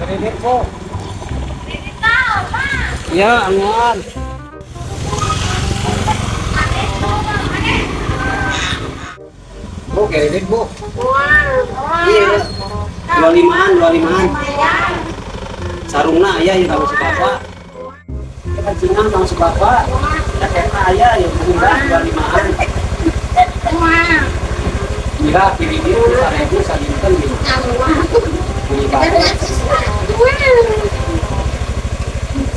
Kredit po. Ya, anguan. Bu, kredit bu. Iya. 25-an, 25-an. Sarungna aya ieu kanggo si bapak. Pancingan kanggo si bapak. Jaketna aya ieu murah 25-an. Mira kredit 1000 sadinten gitu. Beli bade.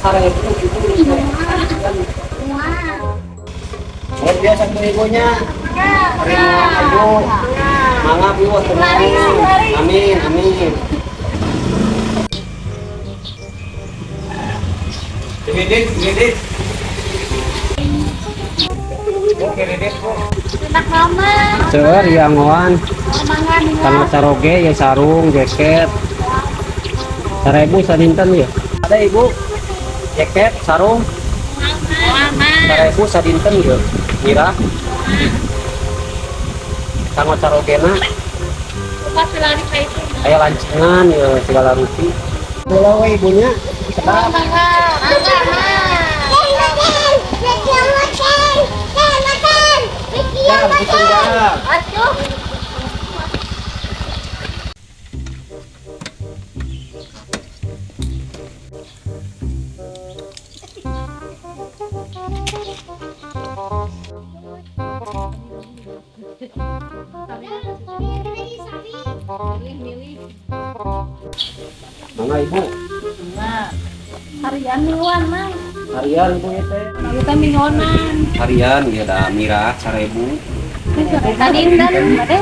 1000 gitu. Luar biasa tuh ibunya. Terima ibu. Mangga ibu tenang. Amin, amin. Kredit, kredit. Bu, kredit bu. Seur ya ngoan. Kanggo caroge ya sarung, jaket. 1000 sadinten ya. Ada ibu. Jaket, sarung. 1000 sadinten ya. Mira. Kanggo carogena. Aya lancingan ya segala rupi. Bola we ibunya. Sedap. Ya, betul ya. Mangga ibu. Harian miluan mang. Harian ibu ya teh. Kita mingonan. Harian ya da mirah 1000. Tadi intan ade.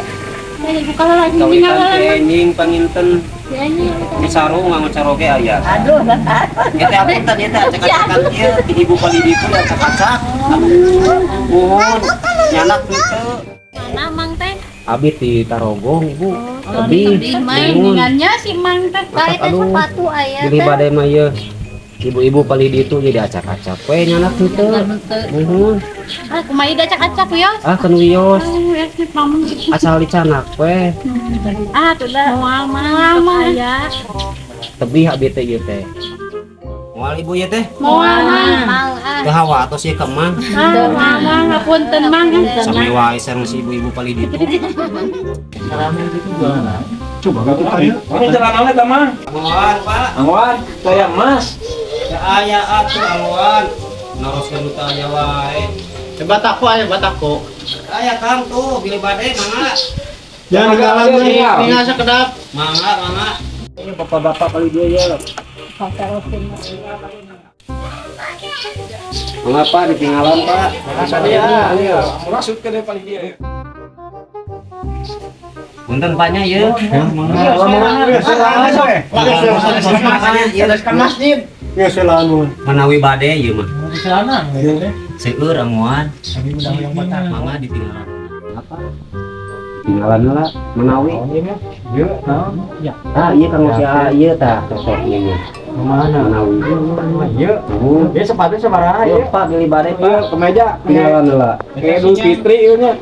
Saya buka lagi Kawitan teh panginten. Di sarung nganggo caroge aya. Aduh, Eta apunten eta acak-acakan ieu ti ibu palih ditu acak-acak. Muhun nyanak teu. Mana mang teh? Abi ti Tarogong ibu. Abi Mendingannya si mang teh. Matak, aduh. Sepatu aya Beli badai mah ieu. Ibu-ibu palih ditu jadi acak-acak we nyanak teu. Muhun. Ah, kumaha ieu acak-acak wios. Ah kan wios. Asal Asal dicanak we. Ah, tuh dah. Moal mang aya. Tebih abi teh ieu teh. Moal ibu ieu teh. Moal mang. Teu hawatos ieu ka mang. Ah, mang ngapunten mang. Sami wae sareng si ibu-ibu palih ditu. Coba aku tanya. Ini celananya ta mang? Anggoan, Pak. Anggoan, saya emas. Ya aya atuh anggoan. Naroskeun nu teu aya wae. Batako aja batako. Aya Kang tuh, bilih bade mangga. Jangan galang Iya. nih, tinggal sekedap. Mangga, mangga. Ini bapak-bapak kali dia ya. Mangga Pak, ditinggalan Pak. Iya, masuk ke depan dia ya. Punten Paknya ieu. Masjid. Ya selalu. Manawi bade ieu mah. Seueur anggoan. Mangga ditinggalan. Apa? Tinggalan lah manawi. Ah, iya kang si A ieu tah cocok ieu. Mana? Manawi. Iya. Dia sepatu sabaraha Ayo ya? Pak beli bade Iya, Pak. kemeja. Tinggalan lah. Kayak Idul Fitri ieu nya.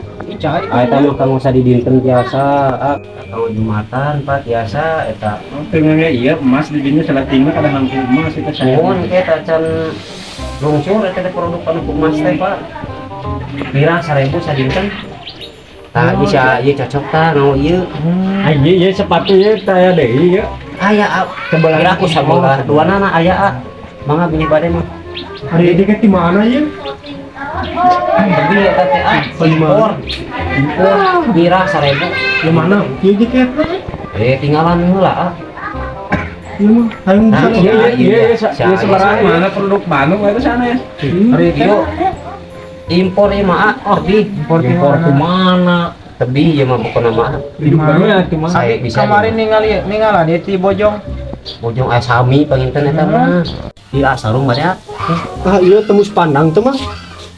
Ah, eta mah kang usah didinten biasa. Ah, kang Jumatan Pak biasa eta. Tengahnya iya emas di dinya salating mah kadang nangku emas itu saya. Nuhun ke tacan lungsur eta teh produk anu ku emas teh Pak. Mirah 1000 sadinten. Tah bisa ieu cocok tah nganggo ieu. Ah iya iya sepatu ieu teh aya deui ieu. Aya ah, Sebelah kira ku sabelah duanana aya ah. Mangga bilih bade mah. Hari ini kan di mana ya? Beli eta teh ah impor. Impor mirah 1000. Di mana? Iya jaketnya. Eh tinggalan heula ah. Iya mah. Ayo Nah, bisa. Iya iya iya Iya, iya sabaraha mana produk Bandung eta sana ya. Hari ieu impor ieu mah ah, tebih. Impor di mana? Tebih ieu mah pokona mah. Di mana? Di mana? Saya bisa Kemarin ningali ningalan di ti Bojong. Bojong aya sami panginten eta mah. Ieu ah sarung bade ah. Ah iya tembus pandang tuh mah.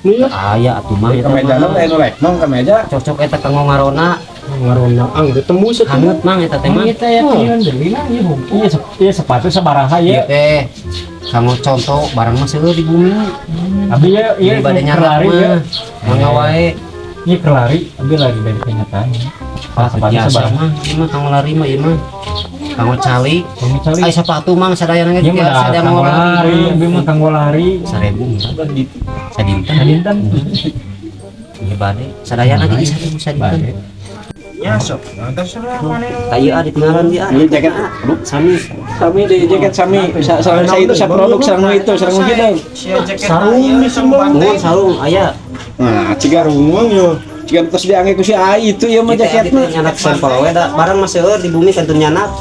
Nih ya. Aya atuh mah eta Kemeja mah. nu anu leknong kemeja. Cocok eta kanggo ngarona. Ngarona ang tembus atuh. Hangat mang eta teh mah. Iya iya sepatu sabaraha Ieu ya. teh kanggo contoh barang mah seueur di bumi. Abi ya iya Di bade nyarak lari ya. mah. Mangga wae. Ini kelari, abi lari dari kenyataan. Ah, Sepatu biasa sabaraha. mah, ieu mah kanggo lari mah ieu mah. Kanggo calik. Kanggo calik. Ai sepatu mang sadayana ge Ieu mah biasa ada kanggo mau lari, abi mah kanggo lari. 1000 murah. Sadinten. Sadinten. Ieu bade sadayana ge 1000 sadinten. Bade. Ya sok. Nah, terserah mana nu. Tah ieu ah ditinggalan dia. Ini jaket. Sami. Sami di jaket sami. Sareng saya itu produk sareng itu sareng gitu. Sia jaket Sarung ieu, nih sarung semua. banteng. Nuhun sarung aya. Nah, ciga Sarung yo. ciga terus diangge ku si Ai itu ieu mah Kita jaketna. nyanak sampel we da barang mah seueur di bumi kantun nyanak.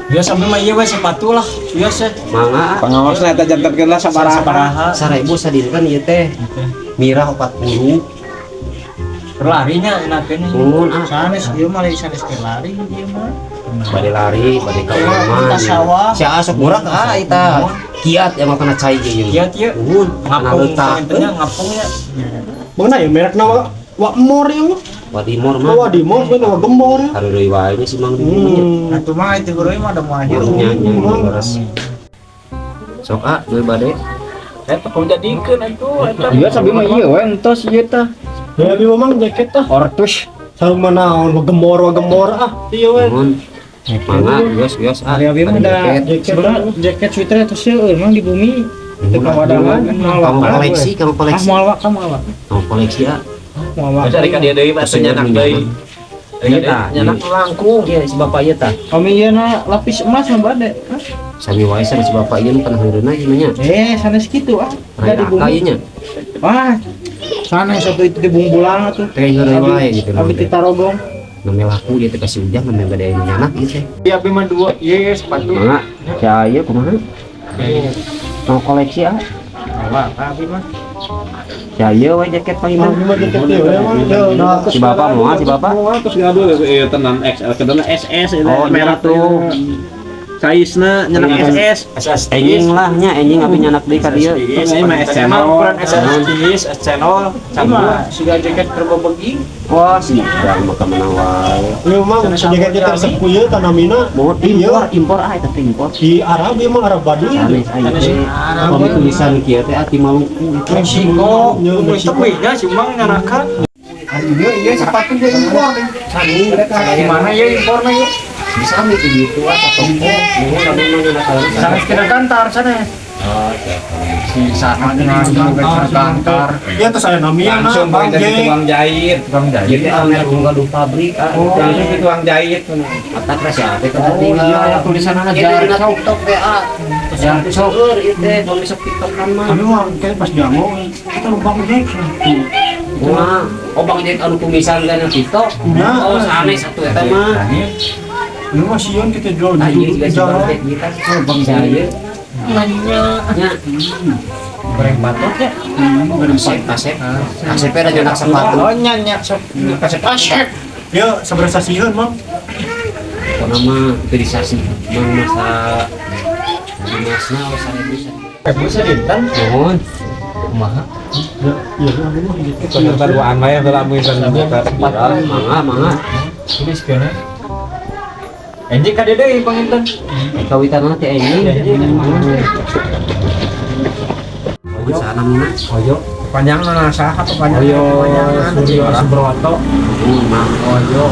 Ya sampai mah ieu we sepatu lah. Biasa. Mangga ah. Pangaosna eta jantenkeun lah sabaraha. Sabaraha. 1000 sadinten ieu teh. Mirah 40. Larinya enakeun. Nuhun ah. Sanes ieu mah lagi sanes keur lari ieu mah. Bade lari, bade ka Kita rumah. sawah. Si asok murah ka eta. Kiat yang mau kena cai ge ieu. Kiat ieu. Nuhun, kana Ngapung leutak. intinya ngapungnya. Mana ya merek nama Wakmor ya? Wadimor mah. Wah, Wadimor kan Wah Gemor ya. Hareureuy wae nya si Mang di bumi nya. Hmm. Atuh mah itu heureuy mah da moal hirup. Nya nya leres. Sok ah, deui bade. Eta kudu jadikeun atuh eta. Iya sabi mah ieu we entos ieu tah. Ya, abi memang jaket tah. Ortus. Sarung mana naon Wah Gemor, Wah Gemor ah. Iya we. Nuhun. Mangga, wios wios ah. Ari abi mah Bade da jaket. Jaket. sebenarnya jaket sweater eta seueur mang di bumi. Teu kawadahan moal Kamu waka. koleksi, kamu Ah koleksi. moal waka moal waka. Kamu koleksi ah. Moal waka. Cari ka dia deui mah atuh nyanak deui. Iya tah. Nyanak langkung. Iya si bapak ieu tah. Kami ieu na lapis emas mah bade. Sami wae si bapak ieu nu kana heureuna ieu nya. Eh sanes kitu ah. Da di Raya bumi. ieu nya. Wah. Sanes satu itu di bungbulang atuh. Teh heureuy wae gitu. Abi ti tarogong. Name laku dia teh kasih ujang name gade anu nyanak ieu teh. Iya abi mah dua ieu sepatu. Mangga, si ieu kumaha? Mau koleksi ah. Wah, abi mah. Si ieu we jaket paling Abi mah jaket ieu we mah. Nah, Si bapak moal si bapak. Moal terus ngadu ieu tenan XL kedana SS eta Oh, merah tuh. Size-na nyenak SS. SS. Enjing lah nya enjing abi nyanak deui ka dieu. Ini mah S Emang channel. ukuran SS, S channel, campur siga jaket kerba begi. Wah, si Bang mah kamana wae. Ieu mah jaketnya tersepuh ieu tanamina. Mohon impor, impor ah eta teh impor. Di Arab ieu mah Arab Baduy. Sanes aya teh. Pami tulisan kieu teh ati Maluku itu. Meksiko, Nya, Meksiko. tebihnya si Mang nyanakan. Iya, iya sepatu dia impor. Di mana ya impornya yuk? Bisa mi di ditu ah ka toko. Mohon abi mah nyanak Sana kita kantor sana. Oh, siap. Si sana dengan kantor. Ya terus aya namina Langsung Bang dari Jack. tukang jahit, tukang jahit. Jadi almer gaduh pabrik ah. Langsung ke tukang jahit. Mata keras ya, teh ketinggalan. Iya, tulisanna Itu dina TikTok teh ah. Seueur ieu teh, bang besok TikTok-an mah. Kami mah kayak pas diango kita Bang Jack. Wah, oh Bang Jack anu kumisan teh na TikTok. Nah. Oh, sanes satu eta mah. Ini mah sieun kita jual Nah, di ieu juga si Bang jalan. Jack kita. Oh, Bang Jack. Nya, Goreng patut ya. kasep, kasep. Kasep ada nyenak sepatu. Oh nyanyak sok kasep asep. Ya seberapa sieun mah. Pokona mah utilisasi mang masa dinasna we 1000 sadinten. Bisa dinten. Nuhun. Kumaha? Ya, iya abi mah jaket. Ternyata duaan wae heula mun Mangga, mangga. Tulis kena. Enjing ka deui panginten. Kawitan teh enjing. Nuhun saha namina? Oyo. Panjang saha panjang? Oyo Suryo Subroto. Nuhun, Mang. Oyo.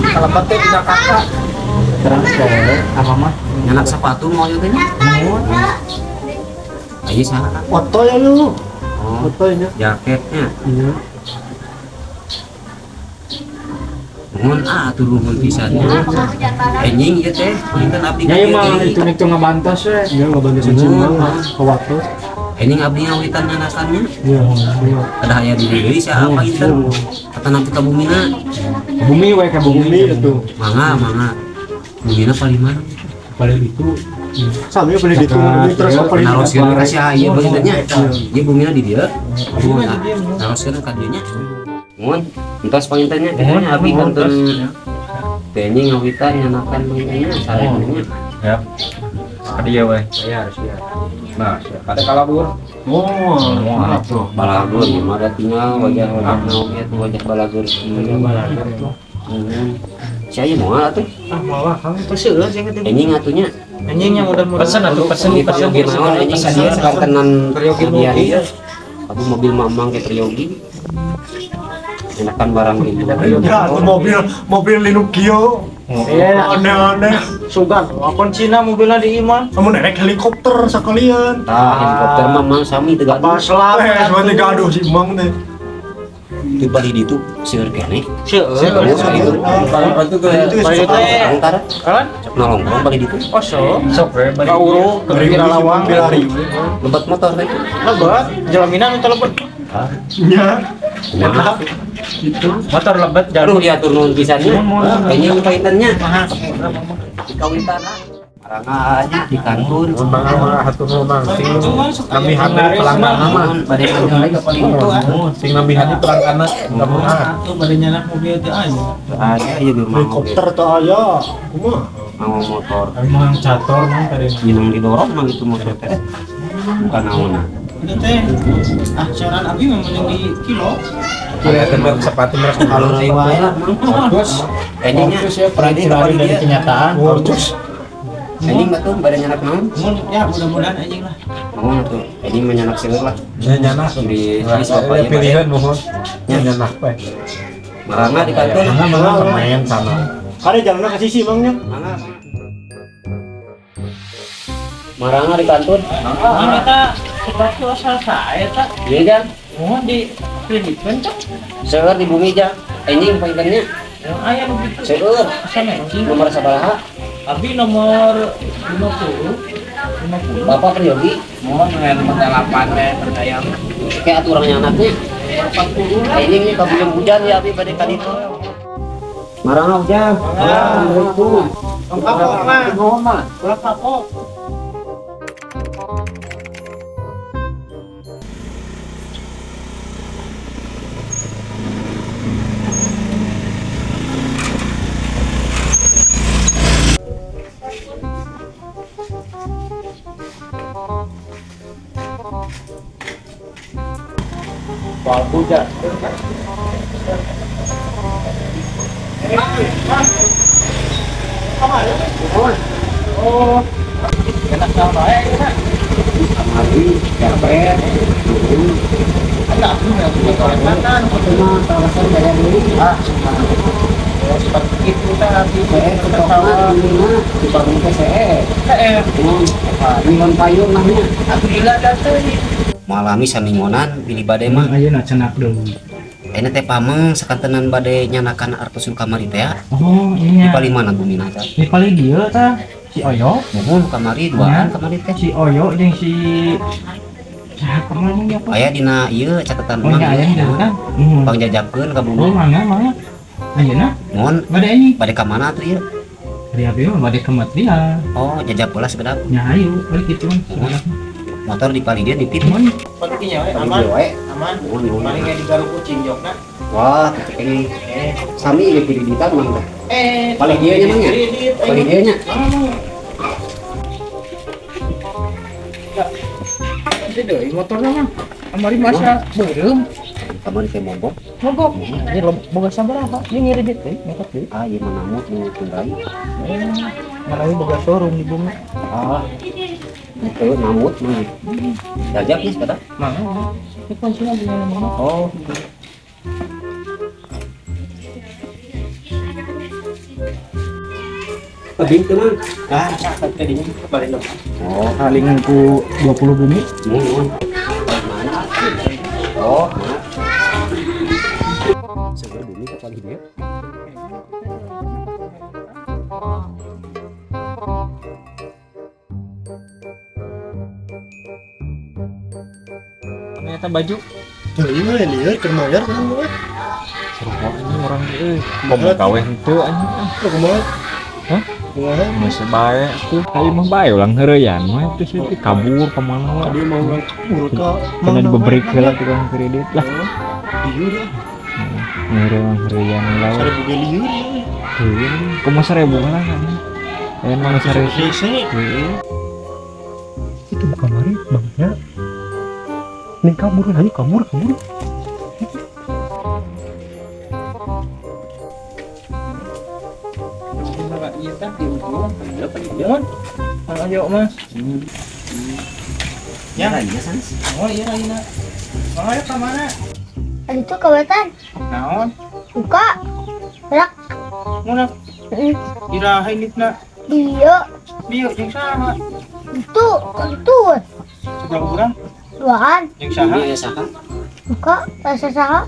Kalebat teh dina kakak. Terang sekolah apa mah? Nyanak sepatu mau ieu teh nya? Ayo saha? Oto ya lu. Oh, Oto nya. jaketnya. Iya. Nuhun ah atuh nuhun pisan nya. Enjing ieu teh, panginten abdi Ya ka ieu dieu mah deui. itu itu ngabantos we. Iya ngabantu si Mang ke waktu. Enjing abdi ngawitan nyanakannya. Iya, iya. Ada aya di dieu siapa panginten? Kata nanti ka bumina. Bumi we ka bumi. Bumi itu. Mangga, mangga. Bumina paling mana? Paling itu Sami beli di itu terus apa di Naroskeun ka si ieu panginten nya. Ieu bumina di dieu. Nuhun ah. Naroskeun ka dieu nya. Nuhun, entos panginten nya. Nuhun, Abdi nuhun, kantun teh enjing ngawitan nyanakan panginten nya sarebu nya. Ya. Dia we. Iya, siap. Nah, siap. Ada kalabur. Oh, tuh. Balagur ieu mah da tinggal wajah-wajah naon ieu tuh wajah balagur. Wajah balagur tuh. Nuhun. Si aya moal atuh. Ah, malah kamu tuh seueur jaket ini. Enjing atunya. Anjingnya mudah-mudahan. Pesen atuh pesen pesen Peryogi naon anjing pesen. sia kantenan Peryogi hadiah mobil. ieu. Aduh mobil mamang ke Peryogi. Enakan barang gitu. Ya, tuh mobil mobil Linukio. Iya. Aneh-aneh. Sugan, kuncina mobilnya di imah. Kamu naik helikopter sekalian. Tah, helikopter mah mang sami teu gaduh. Kapal selam. Eh, cuma gaduh si Mang teh. Di Bali ditu seueur keneh. Seueur. Seueur. Itu ke Bali teh. Antara Kan? nolongkrong Bali ditu. Oh, so. Sok we bari. Ka uru, ke Dari Lawang. Bilari. Lebat motor teh. Lebat, jalaminan nu lebet. Nya. Kumaha? Gitu. Motor lebet Aduh jarum. diatur nuhun pisan nya. Kayaknya paintennya. Dikawitan ah. Marangga aja di kantun. Mang mah hatur nuhun Mang. Sing nami hati pelanggan mah. Nuhun bade nyolek ka paling itu ah. Sing nami hati pelanggan kamu ah. Tuh bade nyanak mobil teh aya. Ada ieu ge mau. Helikopter teh aya. Kumaha? Mau motor. Emang cator mang tadi. Minum didorong mah gitu maksudnya teh. Bukan naon. Itu teh ah soran abi memang yang di kilo. Kelihatan merek sepatu merek Kalau sih. wae lah mang. Bagus. Endingnya Fokus ya, ini lari dari kenyataan. Gorgeous. Ending mah tuh bade nyanak naon? Mun ya mudah-mudahan anjing lah. Naon tuh? Ending mah nyanak seueur lah. Nya nyana. Di Nah, di bapak ya, pilihan mohon. Nya nyana we. Marangga di kantor. Mana mana main sana. Kade jalanna ke sisi Mang nya. Mangga. Marangga di kantor. Mun eta sepatu asal sae eta. Iya jang. Mun di kreditkeun teh. Seueur di bumi jang. Anjing paintennya. Yang aya nu kitu. Seueur. Asa anjing. Nomor sabaraha? Abi nomor 50. 50. Bapak Priyogi. Mohon nomor 8 teh percaya. Kayak aturan nyanaknya. 40 lah. Ini nih kabujang hujan ya abi bade ka ditu. Marangga ujang. Assalamualaikum. Kapok mah. Nuhun mah. Ulah kapok. Soal hujan. Oh. Enak sama bae enak. Kamari, capek. Nuhun. Enak aku yang punya kelewatan. Itu mah alasan daya beli. Ah, ya seperti itu tadi. Saya ketokna di mana? Di pabrik teh saya. Eh, Mingon payung namanya. aku gila datang. Malami samingonan bilih bade mah. Ayeuna cenak deui. Ini teh pameng sakantenan bade nyanakan artos nu kamari teh ya. Oh, Di iya. paling mana bumina teh? Di paling dieu tah si Oyo, Muhun kamari duaan kamari teh. si Oyo jeung si siapa namanya apa? Aya dina ieu catatan Oh, nya aya di kan. Hmm. Pangjajabkeun ka Oh, bumi. mangga mangga. Ayeuna Mohon bade anjing. bade ka mana tuh ieu? Dari abi mah bade ke material. Oh, jajab heula sekedap. Nya ayo balik kitu mah. Sekedap. Motor di paling dia nitip. Mun Pentingnya we Paling aman. dia wae. Aman. Muhun, muhun. Paling kayak digaruk kucing jokna. Wah, tuh ini Eh, sami ieu kreditan mang teh. eh, Paling dieu nya mang nya. Kredit, eh. Paling dieu nya. Itu deui motorna mah. Amari masa beureum. Kamari teh mogok. Mogok. Ini boga sabaraha? Ieu ngiridit deui, ngekot deui. Ah, ieu mah namut nu tunggai. Eh, Marawi boga showroom di bumi. Ah. Itu namut mah. Jajab nya sekedap. Mangga. Ini kuncinya di mana mana? Oh, Tebing tuh mang. Ah, tadinya balik dong. Oh, Paling ku 20 bumi. muhun. Mana? Oh, mana? Seger bumi ke paling dia. Ternyata baju Tuh ieu mah lieur keur mayar kan mah. Seru anjing orang euy. Ngomong gawe henteu anjing. Lu kumaha? Hah? Kumaha? Geus bae tuh. Ayo mah bae ulang heureuyan we terus itu kabur ka mana we. Tadi mau urang kabur ka Kena dibebrik heula tukang kredit lah. Lieur ah. Ngeureun heureuyan lah. Seribu ge lieur ya. Heueuh, kumaha 1000 lah kan. Eh mana 1000. Hese. Heueuh. Itu kamari bangnya. Nih kabur ayo kabur kabur. Iya tah di ujung. Mun. Ayo mah. Ya, iya sans. Oh iya Aina. Mangga ayo ka mana? Tadi tuh kawetan Naon? buka. Rak Mun Iraha inditna. Dieu. Dieu jeung saha? Itu, itu. Seberapa urang? Duaan. Jeung saha? Iya saha? Buka, bahasa saha?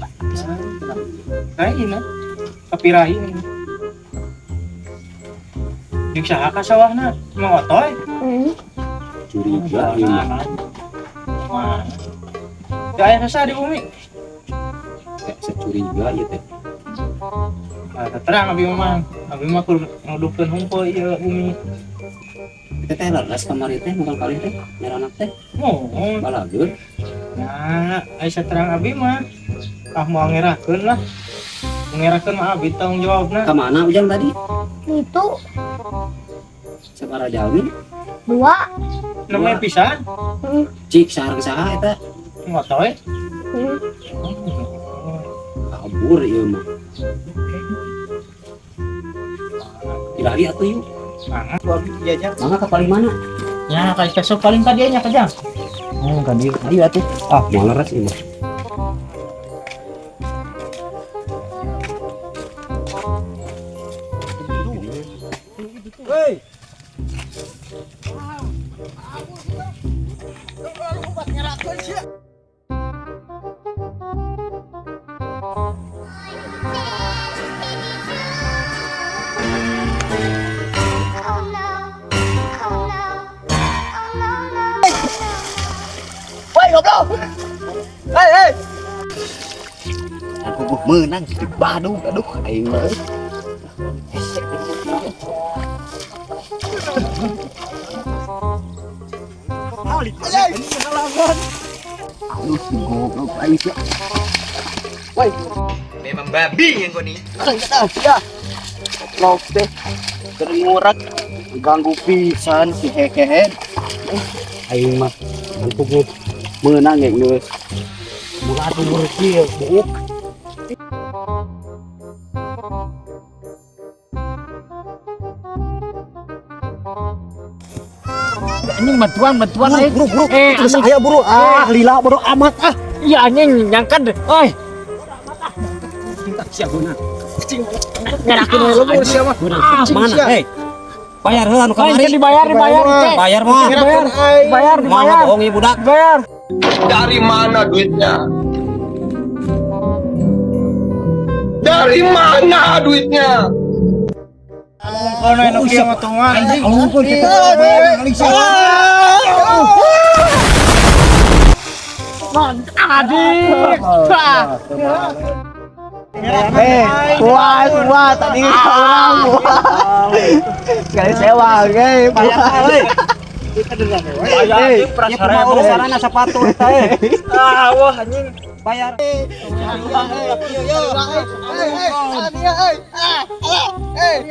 Lain ah. Kapirahi. Jeung saha ka sawahna? Mang Otoy? Heeh. Curiga ieu mah. Wah. Da aya sasa di bumi. Teh securiga ieu teh. Nah, terang abi mah. Abi mah kur ngudupkeun hungkul ieu bumi. Kita teh leres kamari teh bukan kali teh nyaranak teh. Mohon. Balageun. Nah, aya saterang abi mah. Ah moal ngerakeun lah. Ngerakeun mah abi tanggung jawabna. Ka mana Ujang tadi? Itu. Sabaraha jalmi? 2. Namanya pisan. Heeh. Cik sareng saha eta? Ngotoy. Heeh. Kabur ieu mah. Ilari atuh yuk. Mangga ku abi jajan. Mangga ka paling mana? Ya, ka besok paling ka dieu nya ka Jang. Oh, ka dieu. Ayo atuh. Ah, moal leres ieu mah. Hei. Oh no. Oh no. Oh no no. Woi, goblok. Hei, hei. Aku buh meunang di Badung, aduh aing mah. Aduh, si goblok aing sia. Woi, Memang babi yang kau nih. Ya. Goblok teh. Teringurak ganggu pisan si hekehe. Aing mah mantuk geus meunang ge geus. Mula atuh kieu buuk. Anjing bantuan bantuan aing. Buru, buru. Terus aya buru. Ah, lila buru amat ah. Iya anjing nyangkan deh. Oi. Siap beunang. Ngerakeun lembur sia mah. Mana? Hei. Bayar heula nu kamari. Dibayar dibayar teh. Bayar mah. Dibayar. Bayar Moal dibayar. bohong ieu budak. Bayar. Dari mana duitnya? Dari mana duitnya? Kono anu kieu mah tungan anjing. Adik. Wah, wah, tadi orang wah. Sekali sewa, oke. Bayar Hei, ya sarana sepatu eta eh. Ah, wah anjing. Bayar. Hei,